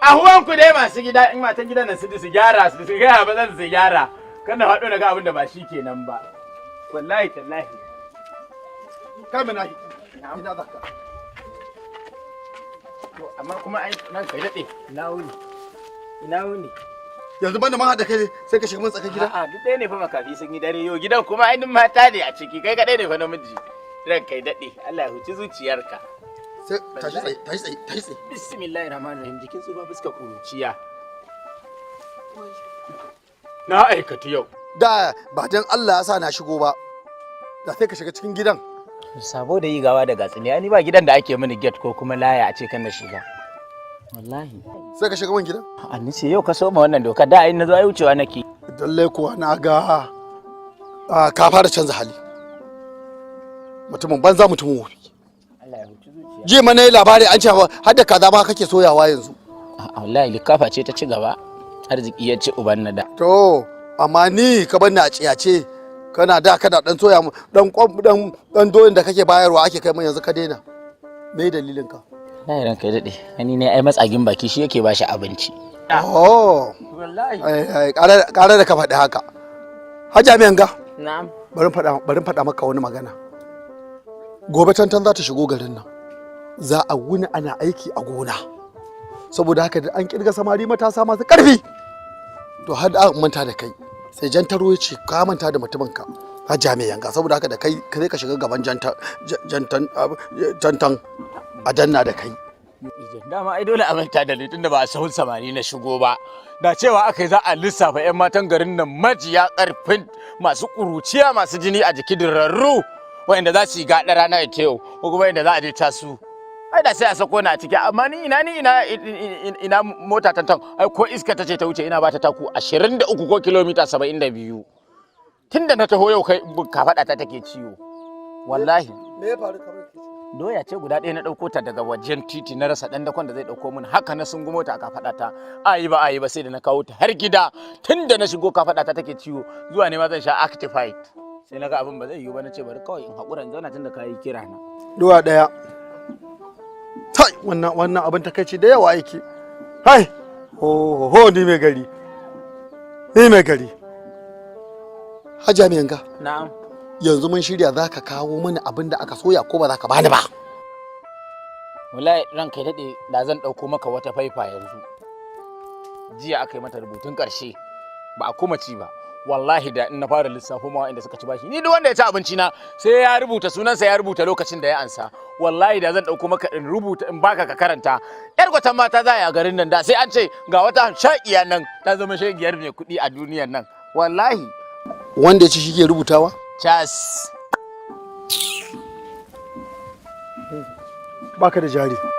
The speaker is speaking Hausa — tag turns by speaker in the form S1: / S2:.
S1: Ahuwan ku dai masu gida, in matan gidan nan su ji su gyara, su gaya ba zan su gyara. Kan na faɗo na ga abin da ba shi kenan ba. Wallahi tallahi.
S2: Kai mana, ina zaka?
S1: To amma kuma ai nan kai daɗe. Ina wuni. Ina wuni.
S2: Yanzu banda man haɗa kai sai ka shiga mun tsakar gida.
S1: A'a, duk ɗaya ne fa, makafi sun yi dare yau, gidan kuma ainihin mata ne a ciki, kai kaɗai ne fa namiji. Ran kai daɗe, Allah ya huci zuciyarka.
S2: Sai tashi tsaye, tashi tsaye, tashi tsaye.
S1: Bismillahir rahmanir rahim, jikin tsufa fuska kuruciya. Na aikata yau.
S2: Da ba dan Allah ya sa na shigo ba, da sai ka shiga cikin gidan.
S1: Sabo da yi gawa da gatsini, ni ba gidan da ake mini gate ko kuma laya a ce kan na shiga. Wallahi.
S2: Sai ka shiga wani gidan.
S1: An ce yau ka soma wannan doka, da ai na zo ai wucewa nake.
S2: Lallai kuwa na ga ka fara canza hali, mutumin banza, mutumin wofi.
S1: Allah ya huci zuciya.
S2: Jiya mana yi labari an ce har da kaza ma kake soyawa yanzu.
S1: A'a, wallahi likafa ce ta ci gaba. Arziki ya ci uban nada.
S2: To amma ni ka bar ni a tsiyace, kana da kana dan soya mu dan kwam dan dan doyin da kake bayarwa ake kai mun, yanzu ka daina, me dalilin ka?
S1: Wallahi ranka ya daɗe. Ani ne ai matsagin baki shi yake bashi abinci.
S2: Oh.
S1: Wallahi.
S2: Ai ai, ƙara da ka faɗi haka. Hajja ga.
S1: Na'am.
S2: Bari faɗa maka wani magana. Gobe tantan za ta shigo garin nan, za a wuni ana aiki a gona, saboda haka da an kirga samari matasa masu ƙarfi, to har da manta da kai, sai jantaro ya ce ka manta da mutumin ka Hajja mai yanga, saboda haka da kai kai ka shiga gaban jantan jantan a danna da kai.
S1: Dama ai dole a manta da ni tunda ba a sahun samari na shigo ba. Da cewa aka yi za a lissafa 'yan matan garin nan majiya karfin, masu ƙuruciya, masu jini a jiki, dirarru, wa'inda za su yi gaɗa rana ita yau ko kuma inda za a je tasu. Ai da sai a sako ni a ciki, amma ni ina, ni ina ina mota tantan, ai ko iska ta ce ta wuce ina ba ta taku 23 ko kilomita 72. Tunda na taho yau kai kafaɗa ta take ciwo. Wallahi.
S2: Me ya faru kamar?
S1: Doya ce guda ɗaya na ɗauko ta daga wajen titi, na rasa ɗan dakon da zai ɗauko min, haka na sungumo ta a kafaɗa ta, ayi ba ayi ba sai da na kawo ta har gida. Tun da na shigo kafaɗa ta take ciwo, zuwa ne ma zan sha Actifide, sai na ga abin ba zai yiwu ba, na ce bari kawai in haƙura in zauna tun da ka yi kira na.
S2: Doya ɗaya tai, wannan abin takaici da yawa yake. Hai ho ho, ni mai gari, ni mai gari. Hajja mai yanga.
S1: Na'am.
S2: Yanzu mun shirya, za ka kawo mani abin da aka soya ko ba za ka bani ba?
S1: Wallahi ranka ya daɗe, da zan ɗauko maka wata faifa yanzu, jiya aka yi mata rubutun ƙarshe, ba a kuma ci ba. Wallahi da in na fara lissafo ma inda suka ci bashi, ni duk wanda ya ci abinci na sai ya rubuta sunansa, ya rubuta lokacin da ya ansa. Wallahi da zan ɗauko maka in rubuta in baka ka karanta, yar gwatan mata za a yi a garin nan, da sai an ce ga wata shaƙiya nan ta zama shagiyar mai kuɗi a duniyar nan, wallahi.
S2: Wanda ya ci shi ke rubutawa?
S1: Cas.
S2: Baka da jari.